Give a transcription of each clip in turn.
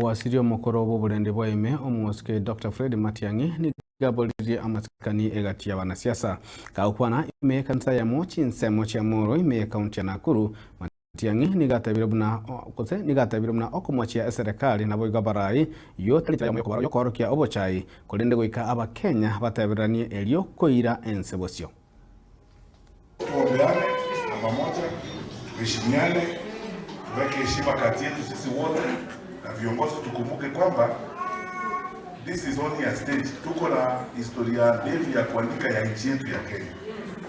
Owasiri omokoro bw'oborende bwa ime omosike Dr. Fred Matiang'i nigaboririe amasikani egati ya abanasiasa gagokwana ime y'ekanisa yamo chinsemo chia Molo ime y'ekaunti ya Nakuru. Matiang'i nigatebire buna gose nigatebire buna okomochia eserekari naboigo abarai yo tari enchera yomo yokoorokia obochai korende goika abakenya batebereranie erio koira ense bosio. Tuombeane na pamoja, tuheshimiane, tuweke heshima kati yetu sisi wote na viongozi. Tukumbuke kwamba this is only a stage. Tuko na historia ndefu ya kuandika ya nchi yetu ya Kenya.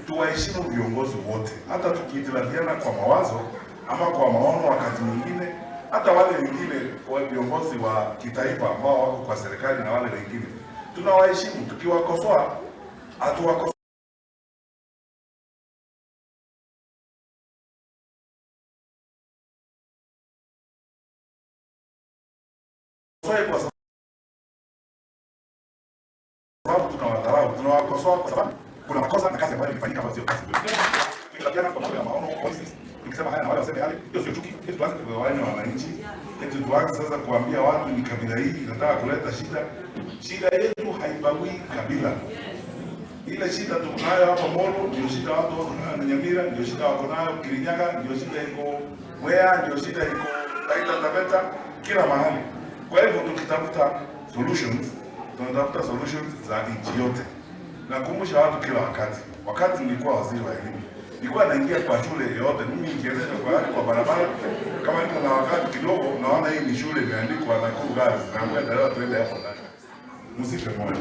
Tuwaheshimu viongozi wote, hata tukihitilafiana kwa mawazo ama kwa maono, wakati mwingine hata wale wengine wa viongozi wa kitaifa ambao wako kwa serikali na wale wengine tunawaheshimu. Tukiwakosoa hatuwakosoa kwa sababu tunawadharau, tunawakosoa kwa sababu kuna makosa na kazi ambayo ilifanyika ambayo sio kazi nzuri. Tukilafiana kwa mambo ya maono, policies, tukisema haya na wale waseme yale, hiyo sio chuki. Eti tuanze kugawanya wananchi, eti tuanze sasa kuambia watu ni kabila hii inataka kuleta shida. Shida yetu haibagui kabila. Ile shida tuko nayo hapa Molo ndio shida watu wako nayo na Nyamira, ndio shida wako nayo Kirinyaga, ndio shida iko Mwea, ndio shida iko Taita Taveta, kila mahali. Kwa hivyo tukitafuta solutions, tunatafuta solutions za nchi yote. Nakumbusha watu kila wakati, wakati nilikuwa waziri wa elimu, nilikuwa naingia kwa shule yoyote, mimi nikiendesha kwa barabara, kama niko na wakati kidogo, naona hii ni shule imeandikwa Nakuru Girls, naambia dereva tuende hapo ndani. Msife moyo.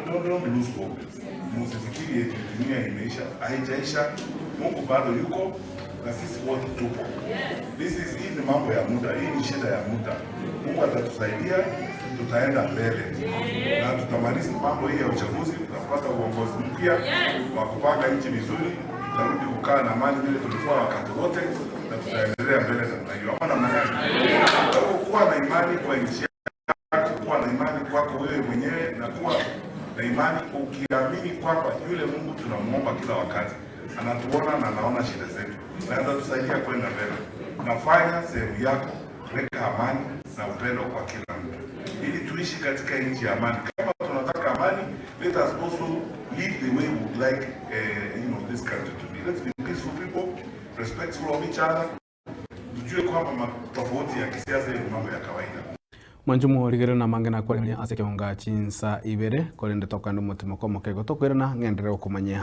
Don't lose hope. Msifikiri eti dunia imeisha, haijaisha. Mungu bado yuko na sisi wote tupo. Hii ni mambo ya muda, hii ni shida ya muda. Mungu atatusaidia, tutaenda mbele na tutamaliza mambo hii ya uchaguzi, tutapata uongozi mpya wa kupanga nchi vizuri, tutarudi kukaa na amani vile tulikuwa wakati wote, na tutaendelea mbele namna hiyo. Ama namna gani? Kwa hivyo kuwa na imani kwa nchi yako, kuwa na imani kwako wewe mwenyewe, na kuwa na imani ukiamini kwamba yule Mungu tunamuomba kila wakati anatuona na anaona shida zetu na atatusaidia kwenda mbele. Nafanya sehemu yako, weka amani na upendo kwa kila mtu ili tuishi katika nchi ya amani. Kama tunataka amani, let us also live the way we would like this country to be. Let's be peaceful people, respectful of each other. Tujue kwamba tofauti ya kisiasa ni mambo ya kawaida. Mwanjumu origere na mange na kwareria ase kionga chinsa ibere korende tokande omotima kwa omokego tokoirana ng'enderere okomanyia.